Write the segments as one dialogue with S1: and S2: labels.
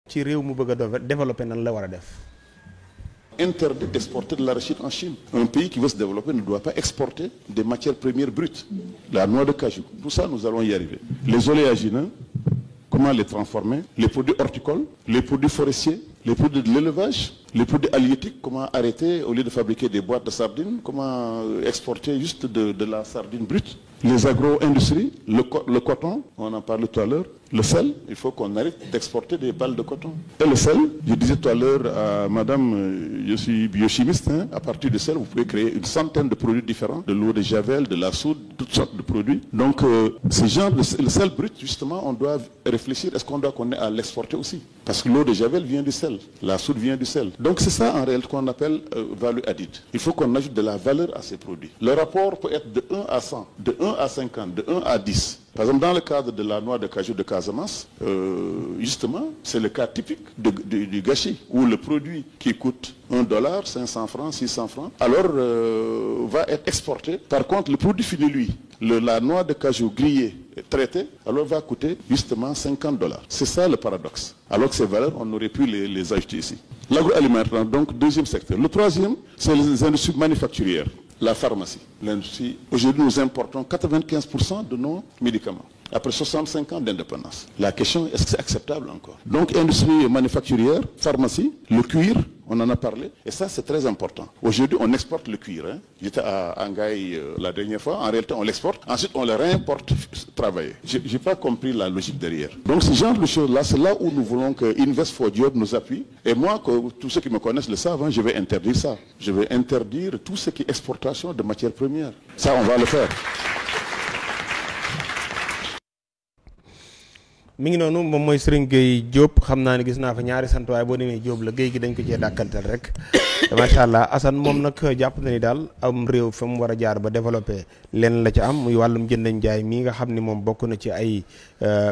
S1: ci réew mu bëgg a développer nan la war a def.
S2: Interdit d'exporter de l'arachide en Chine. Un pays qui veut se développer ne doit pas exporter des matières premières brutes. La noix de cajou, tout ça nous allons y arriver. Les oléagineux, comment les transformer, les produits horticoles, les produits forestiers, les produits de l'élevage, les produits halieutiques, comment arrêter au lieu de fabriquer des boîtes de sardines, comment exporter juste de la sardine brute. Les agro-industries, le coton, on en parlait tout à l'heure, le sel, il faut qu'on arrête d'exporter des balles de coton. Et le sel, je disais tout à l'heure à madame, je suis biochimiste, hein, à partir du sel, vous pouvez créer une centaine de produits différents, de l'eau de javel, de la soude, toutes sortes de produits. Donc, ce genre, le sel brut, justement, on doit réfléchir, est-ce qu'on doit connaître à l'exporter aussi? Parce que l'eau de javel vient du sel, la soude vient du sel. Donc, c'est ça, en réalité, qu'on appelle value added. Il faut qu'on ajoute de la valeur à ces produits. Le rapport peut être de 1 à 100, de 1 à 50, de 1 à 10. Par exemple, dans le cadre de la noix de cajou de Casamance, justement, c'est le cas typique du gâchis, où le produit qui coûte $1, 500 francs, 600 francs, alors va être exporté. Par contre, le produit fini, lui, la noix de cajou grillée, traitée, alors va coûter justement $50. C'est ça le paradoxe. Alors que ces valeurs, on aurait pu les ajouter ici. L'agroalimentaire, donc, deuxième secteur. Le troisième, c'est les industries manufacturières. La pharmacie, l'industrie. Aujourd'hui, nous importons 95% de nos médicaments. Après 65 ans d'indépendance. La question, est-ce que c'est acceptable encore? Donc, industrie manufacturière, pharmacie, le cuir, on en a parlé. Et ça, c'est très important. Aujourd'hui, on exporte le cuir. Hein. J'étais à Angaï la dernière fois. En réalité, on l'exporte. Ensuite, on le réimporte travailler. Je n'ai pas compris la logique derrière. Donc, ce genre de choses-là, c'est là où nous voulons que Invest for Job nous appuie. Et moi, tous ceux qui me connaissent le savent, hein, je vais interdire ça. Je vais interdire tout ce qui est exportation de matières premières. Ça, on va le faire.
S1: mi ngi noonu moom mooy Serigne Gueye Diop xam naa ne gis naa fa ñaari sant waaye boo demee Diop la Gueye gi dañ ko cee dàkkantal rek macha allah Assane moom nag jàpp na ni daal am réew fa mu war a jaar ba développé leen la ca am muy wàllum jënd ak njaay mii nga xam ni moom bokk na ci ay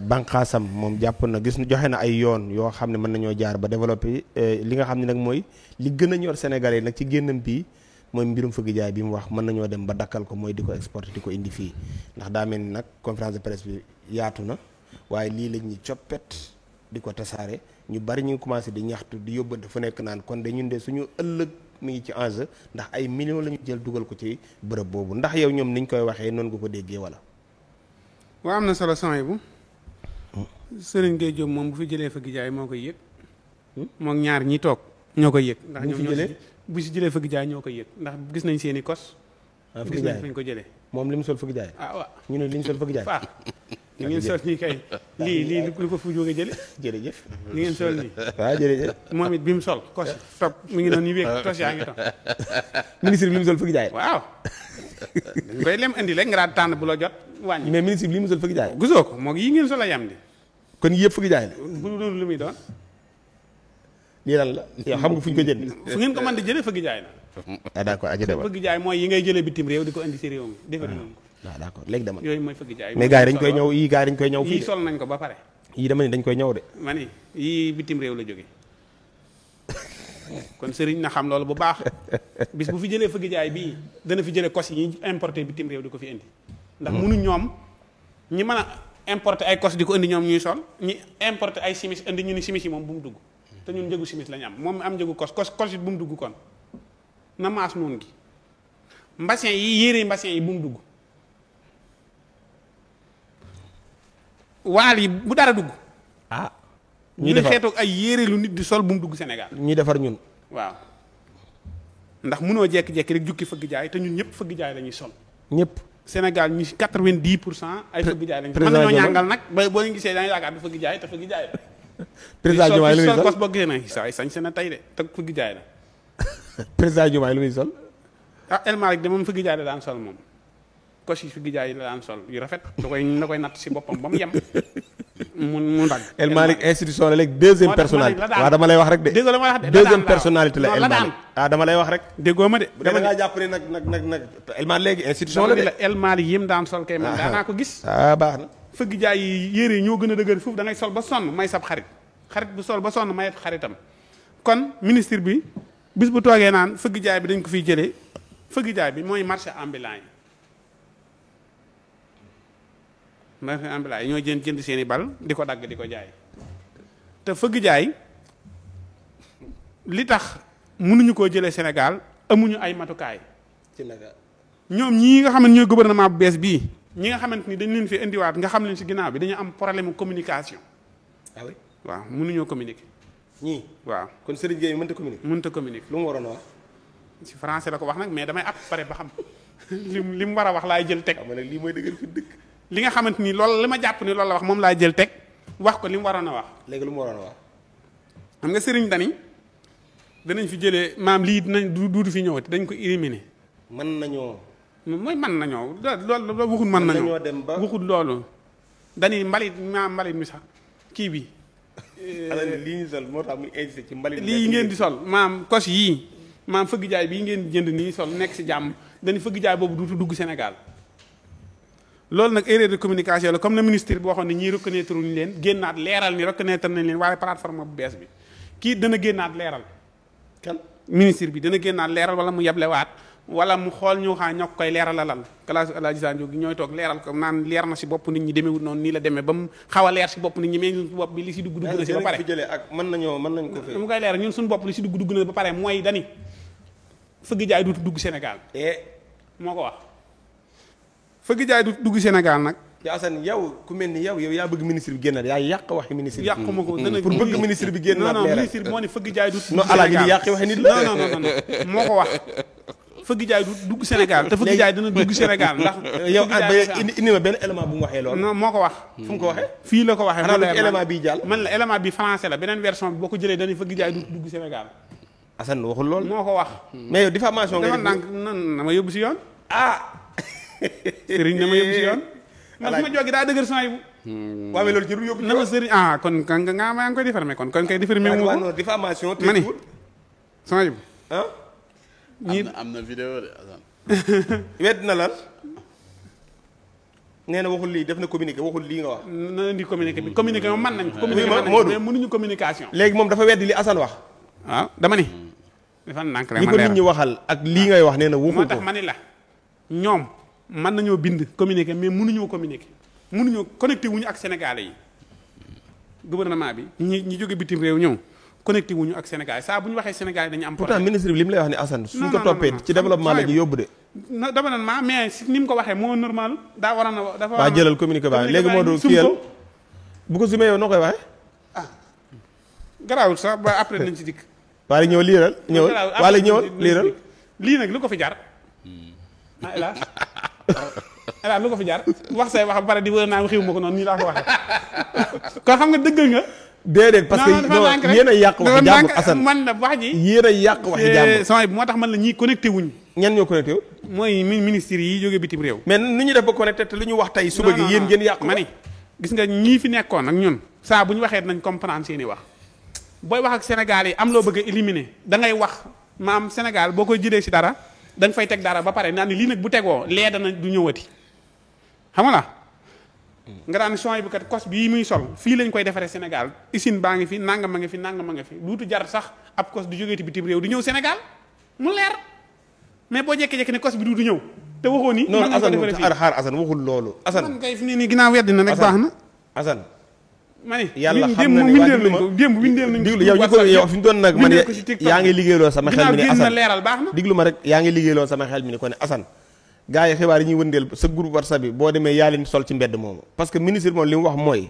S1: bànqaasam moom jàpp na gis joxe na ay yoon yoo xam ne mën nañoo jaar ba développé li nga xam ne nag mooy li gën a ñor Sénégalais nag ci génnam bii mooy mbirum fëgg jaay bi mu wax mën nañoo dem ba dakkal ko mooy di ko exporté di ko indi fii ndax daa mel ni nag conférence de presse bi yaatu na waaye lii lañ ñu coppet di ko tasaare ñu bari ñu ngi commencé di ñaxtu di yóbbante fu nekk naan kon de ñun de suñu ëllëg mi ngi ci enjeu ndax ay millions la ñu jël dugal ko ci bërëb boobu ndax yow ñoom niñ koy waxee noonu nga ko déggee wala.
S3: waaw am na solo sànq bu. Serigne Gueye Diop moom bu fi jëlee fëgg jaay moo koy yëg. moom ñaar ñi toog ñoo koy yëg. ndax ñoom ñoo bu si jëlee fëgg jaay ñoo koy yëg ndax gis nañ seen i kos. gis nañ fañ ko jëlee.
S1: moom li mu sol fëgg jaay.
S3: ah waaw
S1: ñu ne li ñu sol fëgg jaay.
S3: li ngeen sol nii kay lii lu ko fu jóge jële
S1: jërëjëf
S3: li ngeen sol nii
S1: waaw jërëjëf
S3: moom it bi mu sol kos topp mi ngi noonu ñu wéeg tos yaa ngi topp
S1: ministre bi li mu sol fëgg jaay
S3: waaw dañ koy lem indi rek nga daan tànn bu la jot wàññi
S1: mais ministre bi li mu sol fëgg jaay
S3: gisoo ko moo yi ngeen sol a yam di
S1: kon yëpp fëgg jaay la
S3: bu doon lu muy doon
S1: lii lan la yow xam nga fu ñu ko jënd
S3: fu ngeen ko mën di jëlee fëgg jaay la
S1: ah d'accord aji demal
S3: fëgg jaay mooy yi ngay jëlee bitim réew di ko indi ci réew mi defe nañ ko
S1: waaw d'accord léegi demal
S3: yooyu mooy fëgg jaay
S1: mais gars yi dañ koy ñëw yii gars yi dañ koy ñëw fii
S3: yii sol nañ ko ba pare
S1: yii dama ni dañ koy ñëw de
S3: ma ni yii bitim réew la jóge kon sëriñ na xam loolu bu baax bis bu fi jëlee fëgg jaay bii dana fi jëlee kos yi importé bitim réew di ko fi indi ndax mënuñ ñoom ñi mën a importé ay kos di ko indi ñoom ñuy sol ñi importé ay simis indi ñu ni simis yi moom bu mu dugg te ñun njëgu simis lañu am moom am njëgu kos it bu mu dugg kon na maas noonu gi mbasin yi yére mbasin yi bu mu dugg waal yi bu dara dugg
S1: ah
S3: ñu ne xeetoog ay yére lu nit di sol bu mu dugg Sénégal
S1: ñuy defar ñun
S3: waaw ndax munoo jekki-jekki rek jukki fëgg jaay te ñun ñëpp fëgg jaay la ñuy sol
S1: ñëpp
S3: Sénégal ñu 90% ay fëgg jaay lañu mën nañoo ñàngal nag ba boo ñu gisee dañuy yaakaar du fëgg jaay te fëgg jaay la
S1: président Diomaye lu muy sol
S3: kos boo gisee nag saa sañ seen a tey de te fëgg jaay la
S1: président Diomaye lu muy sol
S3: ah El Malick de moom fëgg jaay la daan sol moom kos yi fëgg jaay la daan sol yu rafet da koy natt si boppam ba mu yem mu ndagg
S1: El Malick institution la léegi deuxième personnalité waaw dama lay wax rek de
S3: déggoo la ma wax de
S1: deuxième personnalité la El Malick ah dama lay wax rek
S3: déggoo ma de
S1: dama ngaa jàpp ne nag El Malick léegi institution la de
S3: El Malick yim daan sol kay man daanaa ko gis
S1: baax na
S3: fëgg jaay yi yére yi ñoo gën a dëgër foofu da ngay sol ba sonn may sab xarit bu sol ba sonn mayet xaritam kon ministre bi bis bu toogee naan fëgg jaay bi dañ ko fiy jëlee fëgg jaay bi mooy marché ambulant yi ñoo jënd seen i bal di ko dagg di ko jaay te fëgg jaay li tax mënuñu koo jëlee Sénégal amuñu ay matukaay.
S1: ci naka
S3: ñoom ñii nga xam ne ñooy gouvernement bu bees bii ñi nga xamante ni dañ leen fi indiwaat nga xam leen si ginnaaw bi dañu am problème communication.
S1: ah oui
S3: waaw mënuñoo communiquer.
S1: ñii
S3: waaw
S1: kon Serigne Gueye mënta communiquer.
S3: mënta communiquer.
S1: lu mu waroon a wax.
S3: si français la ko wax nag mais damay pare ba xam li mu war a wax laay jël teg.
S1: xam nga nag lii mooy dëggal fi dëkk.
S3: li nga xamante ni loolu li ma jàpp ni loolu la wax moom laay jël teg wax ko li mu waroon a wax.
S1: léegi lu mu waroon a wax.
S3: xam nga Serigne Dani danañ fi jëlee maam lii dinañ duudu fi ñëwati dañ ko éliminer.
S1: mën nañoo.
S3: mooy mën nañoo loolu waxut mën nañoo
S1: dem ba
S3: waxut loolu. dañuy mbalit maam mbalit mi sax kii bi.
S1: lii ñu sol moo tax muy insisté ci mbalit.
S3: lii ngeen di sol maam kos yii maam fëgg jaay bii ngeen di jënd nii sol nekk si jàmm dañuy fëgg jaay boobu duutu dugg Sénégal. loolu nag erreur de communication la comme na ministre bi waxoon ne ñii reconnaître wuñu leen génnaat leeral ni reconnaître nañ leen waaye plateforme bu bees bi kii dana génnaat leeral.
S1: kan
S3: ministre bi dana génnaat leeral wala mu yeblewaat wala mu xool ñu xam ñoo koy leeralalal classe El Hadj Sandio gi ñooy toog leeral ko naan leer na si bopp nit ñi demewut noonu nii la demee ba mu xaw a leer si bopp nit ñi mais ñun bopp bi li si dugg na si ba pare.
S1: ak mën nañ ko fi.
S3: mu koy leeral ñun suñu bopp li si dugg na ba pare mooy dani fëgg jaay duutu dugg Sénégal. moo ko wax fëgg jaay duutu dugg Sénégal nag.
S1: te Assane yow ku mel ni yow yaa bëgg ministre bi génnaat yaa yàq waxi ministre bi.
S3: yàquma ko dana
S1: pour bëgg ministre bi génnaat leeral
S3: non ministre bi moo ne fëgg jaay duutu dugg
S1: non alaaji di yàqi waxi nit la.
S3: non moo ko wax. fëgg jaay du dugg Sénégal te fëgg jaay dina dugg Sénégal ndax.
S1: yow indi ma benn élément bu mu waxee loolu.
S3: non moo ko wax.
S1: fu mu ko waxee.
S3: fii la ko waxee.
S1: xanaa ci élément bii jàll.
S3: man la élément bi français la beneen version bi boo ko jëlee dañuy fëgg jaay du dugg Sénégal.
S1: Assane waxul loolu.
S3: moo ko wax.
S1: mais yow diffamation nga.
S3: dama na ma yóbbu si yoon.
S1: ah.
S3: sëriñ na ma yóbbu si yoon. man su ma jógee daa dëgër son yi bu.
S1: waaw mais loolu jërul yóbbu si
S3: na ma sëriñ kon nga maa ngi koy diffamé kon koy diffamé mu ko.
S1: non diffamation
S3: ma ni son yi bu.
S1: ah.
S4: am na vidéo de Assane.
S1: wedd na lan nee na waxul lii def na communiqué waxul lii nga wax.
S3: na indi communiqué bi communiqué moom mën nañ ko. communiqué
S1: ma
S3: mën nañ ko mais mënuñu communication.
S1: léegi moom dafa weddi li Assane wax.
S3: waaw dama ni. dafa nànk rek
S1: li
S3: ma
S1: ko
S3: leeral
S1: nit ñi waxal ak lii ngay wax nee na waxul ko.
S3: moo tax ma ni la ñoom mën nañoo bind communiqué mais mënuñoo communiqué mënuñoo connecté wuñu ak sénégalais yi gouvernement bi ñi jóge bitim réew ñëw connecté wuñu ak sénégalais saa bu ñu waxee sénégalais dañu am
S1: pourtant
S3: problème.
S1: ministre bi li mu lay wax ni Assane suñ ko
S3: non,
S1: toppee
S3: non.
S1: ci développement la ñu yóbbu de.
S3: non dama ne ma mais si ni mu ko waxee moo normal daa waroon a dafa
S1: waa jëlal communiqué baa léegi moo doon kiyal bu ko sumee yow noo koy waxee.
S3: garaawul sax ba après nañ ci dikk.
S1: waaye ñëw liiral ñëwal waaye ñëwal liiral.
S3: lii nag lu ko fi jar ah hélas hélas lu ko fi jar wax say wax ba pare di wër naa xiw ma ko noonu nii laa ko waxee kon xam nga dëggal nga.
S1: déedéet parce que non yéen a yàq wax jàmbur Assane
S3: man la wax ji.
S1: yéen a yàq wax jàmbur.
S3: sama moo tax man la ñii connecté wuñ.
S1: ñan ñoo connecté wu.
S3: mooy ministre yi jógee bitim réew.
S1: mais nu ñu def ba connecté te lu ñu wax tey suba gi yéen ngeen yàq.
S3: ma ni gis nga ñii fi nekkoon ak ñun saa bu ñu waxee dinañ comprendre seeni wax booy wax ak Sénégal yi am loo bëgg a éliminer da ngay wax maam Sénégal boo koy jëlee si dara da nga fay teg dara ba pare naan ni lii nag bu tegoo lee dana du ñëwati xam nga nga daan son bu kat kos bii muy sol fii lañ koy defaree Sénégal usine baa ngi fi nangam a ngi fi nangam a ngi fi duutu jar sax ab kos du jógeeti bitim réew du ñëw Sénégal mu leer mais boo jékki-jékki ne kos bi duutu ñëw te waxoo ni.
S1: non Assane xaar Assane waxul loolu. Assane
S3: man kay fi ne nii ginnaaw weddi na rek baax na.
S1: Assane.
S3: ma ne
S1: yàlla xam na ne
S3: windeel nañ ko démb windeel nañ ko.
S1: diglu yow ñu ko yow fi ñu doon nag man yaa ngi liggéeyloo sama xel mi ne
S3: ginnaaw
S1: Assane
S3: leeral baax na.
S1: diglu ma rek yaa ngi liggéeyloo sama xel mi ne ko ne Assane gars yi xibaar yi ñuy wëndeel sa groupe WhatsApp bi boo demee yaa leen sol ci mbedd moomu parce que ministre moom li mu wax mooy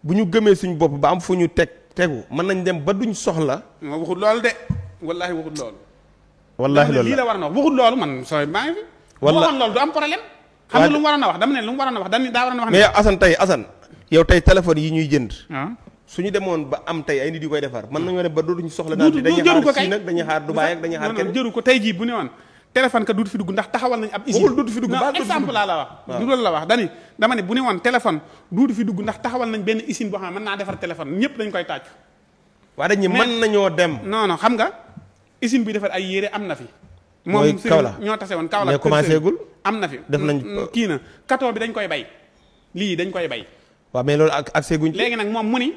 S1: bu ñu gëmee suñu bopp ba am fu ñu tegu mën nañ dem ba duñ soxla.
S3: ma waxut loolu de wallaahi waxut loolu.
S1: wallaahi loolu
S3: lii la war a wax waxut loolu man sooy maa ngi fi.
S1: walla
S3: waxoon loolu du am problème. xam nga lu mu waroon a wax dama ne lu mu waroon a wax dañu daa waroon a wax.
S1: mais yow Assane yow tey téléphone yi ñuy jënd.
S3: waaw
S1: suñu demoon ba am tey ay nit yu koy defar mën nañoo dem ba dootuñu soxla. naan dañuy xaar Chine nag dañuy xaar Dubaï ak dañuy xaar kenn.
S3: jëru ko tey jii bu ne woon téléphone ka duutu fi dugg ndax taxawal nañ ab usine.
S1: waxul duutu fi dugg
S3: non exemple laa la wax. du loolu la wax dama ne bu ne woon téléphone duutu fi dugg ndax taxawal nañ benn usine boo xam ne mën naa defar téléphone ñëpp dañ koy tàccu.
S1: waa dañuy mën nañoo dem.
S3: non xam nga usine bi defar ay yére am na fi.
S1: mooy
S3: moom ñoo tase woon Kaolack
S1: mais commencé gul.
S3: am na fi
S1: def nañ
S3: kii na carton bi dañ koy bay lii dañ koy bay.
S1: waaw mais loolu ak seguñ.
S3: léegi nag moom mu ni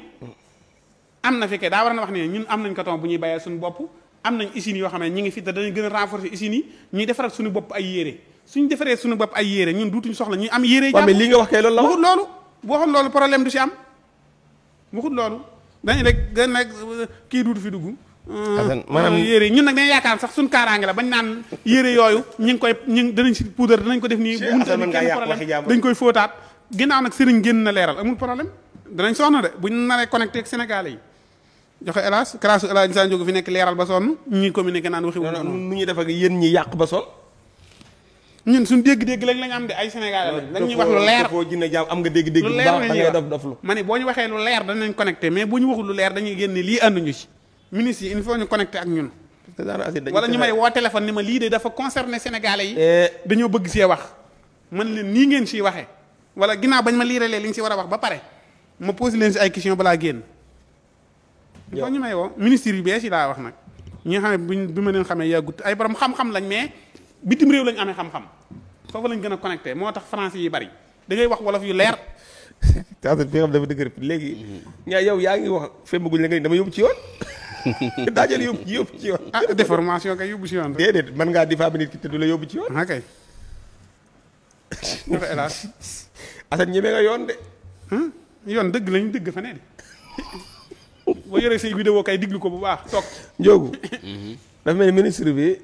S3: am na fi kay daa war na wax ne ñun am nañ carton bu ñuy bayal suñu bopp am nañ usines yoo xam ne ñi ngi fi te dañuy gën a renforcer usines yi ñuy defaral suñu bopp ay yére suñu defaree suñu bopp ay yére ñun duutuñ soxla ñuy am yére.
S1: waaw mais li nga wax kay loolu la
S3: waxut loolu bu waxoon loolu problème du si am waxut loolu dañu rek gën nag kii duutu fi dugg
S1: maanaam
S3: yére ñun nag dañuy yaakaar sax suñ kaaraange la bañ naan yére yooyu danañ si poudre danañ ko def nii dañ koy fóotaat ginnaaw nag sëriñ génn na leeral amul problème danañ sonn de buñ naree connecté ak Sénégalais yi joxe hélas classe El Hadj Sanjogu fi nekk leeral ba sonn ñuy communiqué naan waxi
S1: nu ñuy def ak yéen ñi yàq ba sol
S3: ñun suñ dégg-dégg lañ am de ay Sénégalais lañ dañuy wax lu leer
S1: foo jinne jaam am nga dégg-dégg bu baax da ngay dof lu
S3: ma ne boo ñu waxee lu leer danañ connecté mais boo ñu waxul lu leer dañuy génne lii ànduñu ci ministre yi il faut ñu connecté ak ñun wala ñu may woo téléphone ni ma lii de dafa concerné Sénégalais yi dañoo bëgg see wax man leen nii ngeen siy waxee wala ginnaaw bañ ma liiralee li nga si war a wax ba pare ma posé leen si ay question balaa génn il faut ñu may woo ministre yu bees yi laa wax nag ñi nga xam ne bi ma leen xamee yàggut ay borom xam-xam lañ mais bitim réew lañ amee xam-xam foofu lañ gën a connecté moo tax français yi bari da ngay wax wolof yu leer
S1: taasat bi nga xam dafa dëgër léegi ñaa yow yaa ngi wax femmaguñ la nga dama yóbbu ci yoon daajal yóbbu ci yoon
S3: déformation kay yóbbu ci yoon
S1: déedéet mën ngaa diffamer nit ki te du la yóbbu ci yoon
S3: kay dafa hélas
S1: Assane ñeme nga yoon de
S3: yoon dëgg lañu dëgg fa ne de boo yoree say vidéo kay diglu ko bu baax toog
S1: Ndiogou dafa mel ni ministre bi